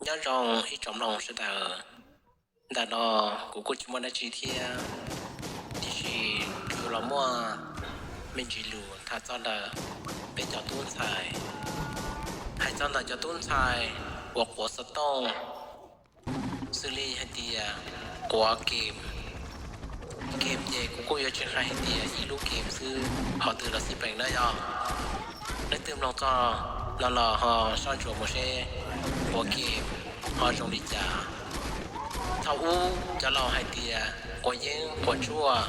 Nyob zoo ib tsoom mloog sawv daws. Ntawm no kuv kuj tsis muaj dab tsi thiab, tiam sis kuv los muaj me ntsis lus tham txog ntawm peb cov tub ntxhais. Hais txog ntawm cov tub ntxhais uas quav xov tooj, xws li hais tias quav game. Game ces kuv kuj yuav tsis hais hais tias ib lub game xwb, qhov twg los xij peem na yog. Leej twg mloog txog no los ho soj ntsuam mus seb quav game ho zoo li cas. Thaum ub cov laus hais tias quav yeeb quav tshuaj,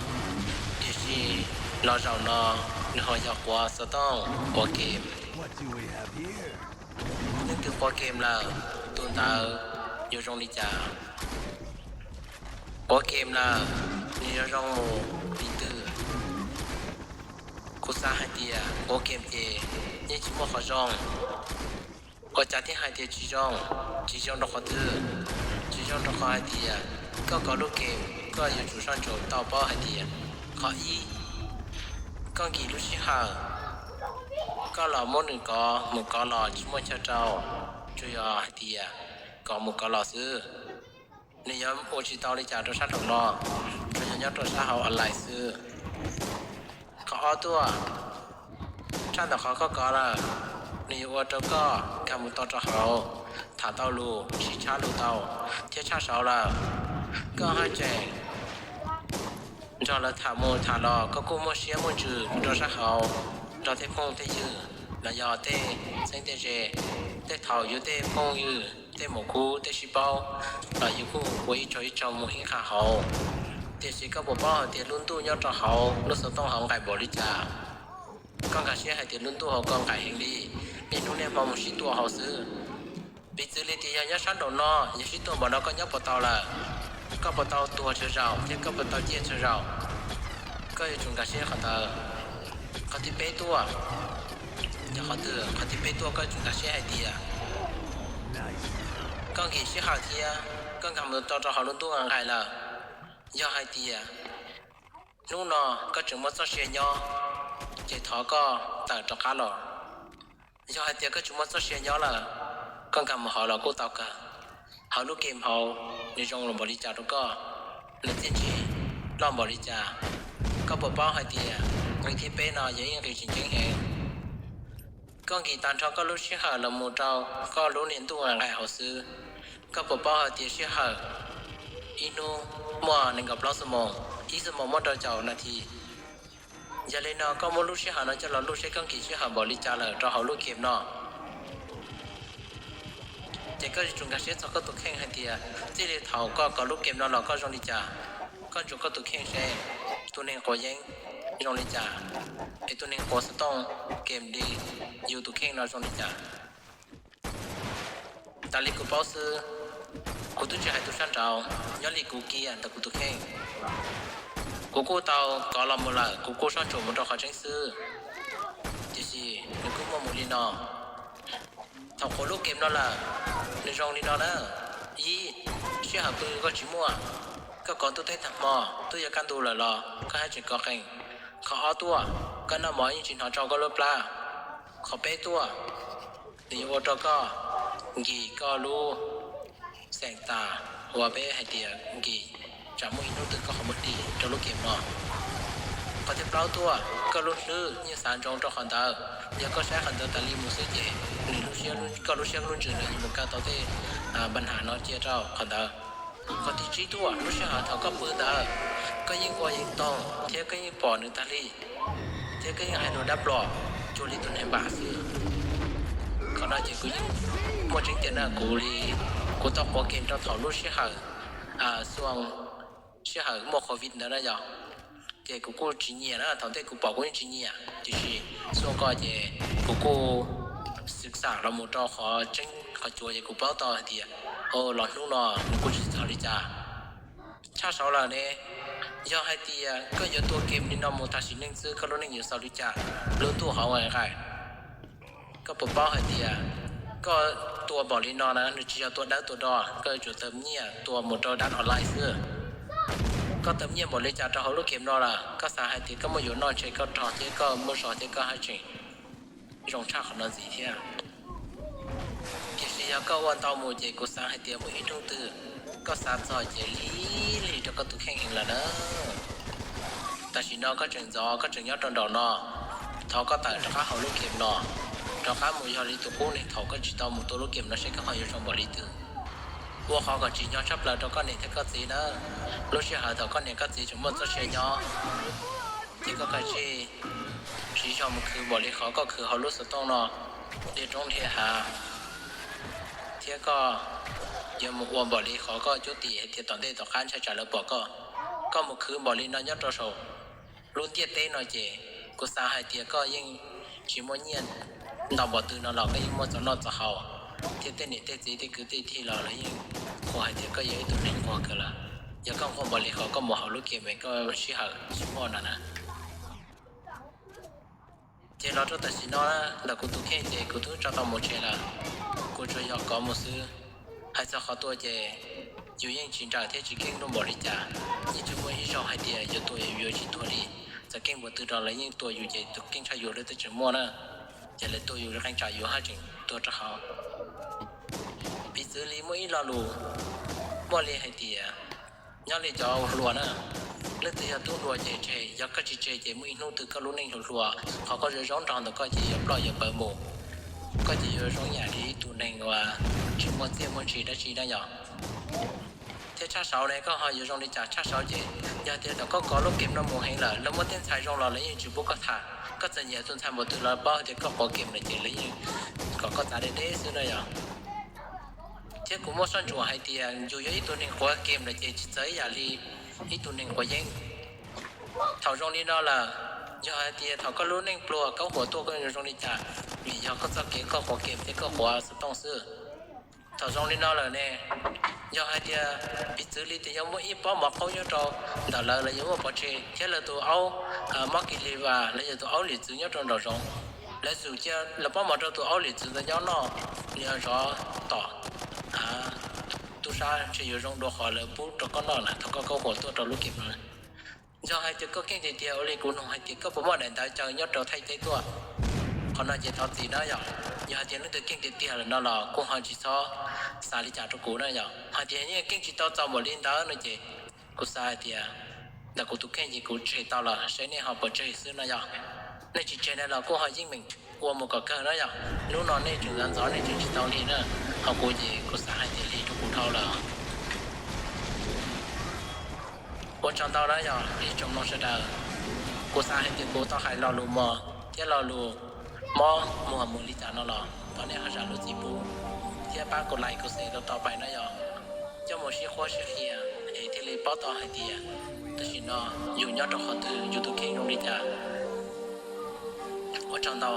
tiam sis los zaum no nws ho yog quav xov tooj, quav game. Leej twg quav game lawm, tus ntawd yuav zoo li cas? Quav game lawm, nws yuav zoo mus li twg? Kuv xav hais tias quav game ces yeej tsis muaj qhov zoo. Ua cas thiaj hais tias tsis zoo? Tsis zoo rau qhov twg? Tsis zoo rau qhov hais tias koj kov lub game, koj yuav tsum soj ntsuam tau paub hais tias, qhov ib, koj nkim lub sij hawm koj los muab nws kov mus kov los tsis muaj chaw rau, tsuas yog hais tias kov mus kov los xwb. Nws yuav ua tsis tau li cas rau sab nraum no, tsuas yog nyob rau sab hauv online xwb. Qhov ob tuaj, tshaj ntawm qhov koj kov lawm, nws yuav ua rau koj nkag mus tau rau hauv, tham tau lus, sib tshab lus tau, thiab tshaj saud lawm, koj haj tseem nrog lawv tham mus tham los koj kuj muaj siab muaj ntsws mus rau sab hauv, nrog tej phooj tej ywg los yog tej txheeb tej ze, tej thaum yus tej phooj ywg tej maum kub tej sib paub los yus kuj ua ib tsaug ib tsaug mus ib qho hauv. Tiam sis koj puas paub hais tias lub ntuj nyob rau hauv lub xov tooj hauv nqaim npaum li cas? Koj nkag siab hais tias lub ntuj hauv koj nqaim heev li, niaj hnub niaj hmo mus sib tua hauv xwb. Piv txwv li tias yog nyob sab nraum no yog sib tua npaum no koj nyob puas tau lawm? Koj puas tau tuag tsawg zaus thiab koj puas tau ciaj tsawg zaus? Koj yuav tsum nkag siab qhov ntawd. Qhov thib peb tuaj, yog qhov twg? Qhov thib peb tuaj koj yuav tsum nkag siab hais tias koj nkim sij hawm thiab koj nkag mus tau rau hauv lub ntuj nqaim lawm. Yog hais tias hnub no koj tseem muaj txoj sia nyob, ces thov koj tawm rov qab los. Yog hais tias koj tsis muaj txoj sia nyob lawm, koj nkag mus hauv los kuj tau kawg. Hauv lub game hauv nws zoo los npaum li cas rau koj, nws txiaj ntsig loj npaum li cas, koj puas paub hais tias nqe thib peb no yog ib nqe tseem ceeb heev? Koj nkim tag nrho koj lub sij hawm los mus rau koj lub niag ntuj nqaim hauv xwb. Koj puas paub hais tias sij hawm ib hnub muaj nees nkaum plaub xuab moos, ib xuab moos muaj rau caum nas this? Yog li no koj muab lub sij hawm no coj los luj seb koj nkim sij hawm npaum li cas lawm rau hauv lub game no. Ces koj yuav tsum nkag siab txog koj tus kheej hais tias txij li thaum koj kov lub game no los koj zoo li cas. Koj ntsuas koj tus kheej seb tus neeg quav yeeb zoo li cas, es tus neeg quav xov tooj game li yus tus kheej no zoo li cas. Tas li kuv paub xwb, kuv twb tsis hais tus sab nraud, nyob li kuv kiag ntawm kuv tus kheej. Kuv kuj tau kov los mus lawm, kuv kuj soj ntsuam mus rau qhov tseeb xwb, tiam sis nws kuj muaj mus li no. Thaum quav lub game no lawm, nws zoo li no na. Ib, sij hawm pw koj tsis muaj, koj kov ntuj teb tag hmo, twb yuav kaj ntug lawm los koj haj tseem kov qees. Qhov ob tuaj, koj noj mov yeej tsis hnov tsau koj lub plab. Qhov peb tuaj, nws yuav ua rau koj nkim koj lub xeem tas, uas peb hais tias nkim tsam muaj ib hnub twg koj qhov muag dim rau lub game no. Qhov thib plaub tuaj, koj lub hlwb yeej xav ntsoov rau qhov ntawd. Yog koj saib qhov ntawd tas li mus xwb ces nws lub siab, koj lub siab lub ntsws nws yuav mus kaw tau tej npa nham no cia rau qhov ntawd. Qhov thib tsib tuaj, lub sij hawm thaum koj pw ntawd, koj yeej ua yeej toog thiab koj yeej pom nws tag li, thiab koj yeej hais lus dab plom cuag li tus neeg npam xwb. Qhov no ces kuv yeej muaj tseeb tiag na, kuv li, kuv tau quav game rau thaum lub sij hawm xoo, sij hawm muaj covid ntawd na yog. Ces kuv kuj tsis nyiam na, thaum ntej kuv pom kuv yeej tsis nyiam, tiam sis xoo ko ces kuv kuj xwm xam los mus rau qhov tseeb qhov cuav ces kuv paub tau hais tias, o, los hnub no nws kuj tsis txog li cas. Tshaj saud lawm ne, yog hais tias koj yuav tua game li no mus tag sim neej xwb koj lub neej yuav xaus li cas? Lub ntuj hauv nqaim nqaim, koj puas paub hais tias koj tua npaum li no na, nws tsis yog tua dawb tua do, koj yuav tsum tawm nyiaj tua mus rau dab online xwb. Koj tawm nyiaj npaum li cas rau hauv lub game no lawm, koj xav hais tias koj muaj yuav noj ntshe koj rog thiab koj muaj zog thiab koj haj tseem zoo tshaj qhov no ntxiv thiab. Tiam sis Yog koj ua ntau mus ces kuv xav hais tias muaj ib hnub twg koj xav txog ces lig lig rau koj tus kheej heev lawm na. Tam sim no koj tseem ntxov, koj tseem nyob rau nraum no, thov koj tawm rov qab hauv lub game no, rov qab mus yog li tus qub neeg thaum koj tsis tau mus tua lub game no seb koj ho yuav zoo npaum li twg. Ua qhov kom tsim nyog tshaj plaws rau koj niam thiab koj txiv na. Lub sij hawm thaum koj niam koj txiv tseem muaj txoj sia nyob, ces koj kav tsij siv zog mus khwv npaum li qhov koj khwv hauv lub xov tooj no, dhia roob dhia hav, thiab koj yuav mus ua npaum li qhov koj cuab tim hais tias tom ntej tom qab ntshai tsam lawv pom koj. Koj mus khwv npaum li no nyob rau saum lub ntiaj teb no ces kuv xav hais tias koj yeej tsis muaj nyiaj ntau npaum twg no los koj yeej muaj txoj noj txoj haus, thiab tej niam tej txiv tej kwv tej tij los lawv yeej qhuas hais tias koj yog ib tug neeg nquag kawg lawm. Yog koj nquag npaum li qhov koj mus hauv lub game koj sij hawm tsis muaj no na. Ces los rau tam sim no ntawm kuv tus kheej ces kuv twb tso tau mus tsev lawm. Kuv tsuas yog kov mus xwb. Hais txog qhov tua ces yus yeej tsis nrawm thiab tsis keej npaum li cas. Yeej tsis muaj ib zaug hais tias yuav tua yuav tsis tuag li. Txawm keej npaum twg los lawv yeej tua yus ces tus keej tshaj yus lawv twb tseem muaj na. Ces lawv tua yus qee tsam yus haj tseem tuag rau hauv. Piv txwv li muaj ib lo lus, muaj li hais tias nyob li cov hluas na, leej twg yog tub hluas ces tseg, yog koj tsis tseg ces muaj ib hnub twg koj lub neej hluas hluas qhov koj zoo zoo nrog ntawm koj ces yuav ploj yuav pawv mus. Koj ces yuav zoo yam li ib tug neeg uas tsis muaj txiaj muaj ntsig dab tsi na yog. Thiab tshaj saud ne koj ho yuav zoo li cas? Tshaj saud ces yog tias thaum koj kov lub game no mus heev lawm, lawv muaj tej ntxhais zoo los lawv yeej tsis pub koj tham. Koj txawm nyiam tus ntxhais npaum twg los paub tias koj quav game lawm ces lawv yeej kom koj txav deb deb xwb na yog. Thiab kuv muaj soj ntsuam hais tias yus yog ib tug neeg quav game lawm ces tsis txawv ib yam li ib tug neeg quav yeeb. Thaum zoo li no lawm, yog hais tias thaum koj lub neej pluag kaub huam tuaj koj yuav zoo li cas? Vim yog koj txoj kev koj quav game thiab koj quav xov tooj xwb. Thaum zoo li no lawm ne, yog hais tias piv txwv li tias yog muaj ib pob mov qaub nyob rau ntawm lawv, lawv yuav muab pov tseg thiab lawv tus aub mob kis li vas los yog tus aub lim txwv nyob rau nraum zoov, lawv txawm cia lawv pob mov rau tus aub lim txwv ntawd nyob noj, nws zov tom tub sab ntshe yuav zoo dua qhov lawv pub rau koj noj na thaum koj kaub huam tuaj rau lub game no. Yog hais tias koj keej tiag tiag ua li kuv nug hais tias koj puas muaj daim ntawv caw nyob rau Thaib teb tuaj, qhov no ces thov txim na yog. Yog hais tias leej twg keej tiag tiag lawm no los kuj ho tsis txhob xav li cas rau kuv na yog. Hais tias yeej keej tsis tau txaus npaum li ntawd no ces kuv xav hais tias ntawm kuv tus kheej ces kuv tseg tau lawm, saib nej ho puas tseg xwb no yog. Nej tsis tseg na los kuj ho yeej meem ua mus kom kawg na yog. Hnub no nej tseem ntxov ntxov nej tseem tsis tau li na, ho kuv ces kuv xav hais tias lig rau kuv dhau lawm. Ua tsaug ntau na yog ib tsoom mloog sawv daws. Kuv xav hais tias kuv tau hais lo lus mos thiab lo lus mob muag mus li cas no los thov nej ho zam lub txim pub thiab pab kuv like kuv share tau tau pais na yog, coj mus sib qhuab sib qhia es thiaj li paub tau hais tias tam sim no yus nyob rau qhov twg yus tus kheej zoo li cas. Ua tsaug ntau.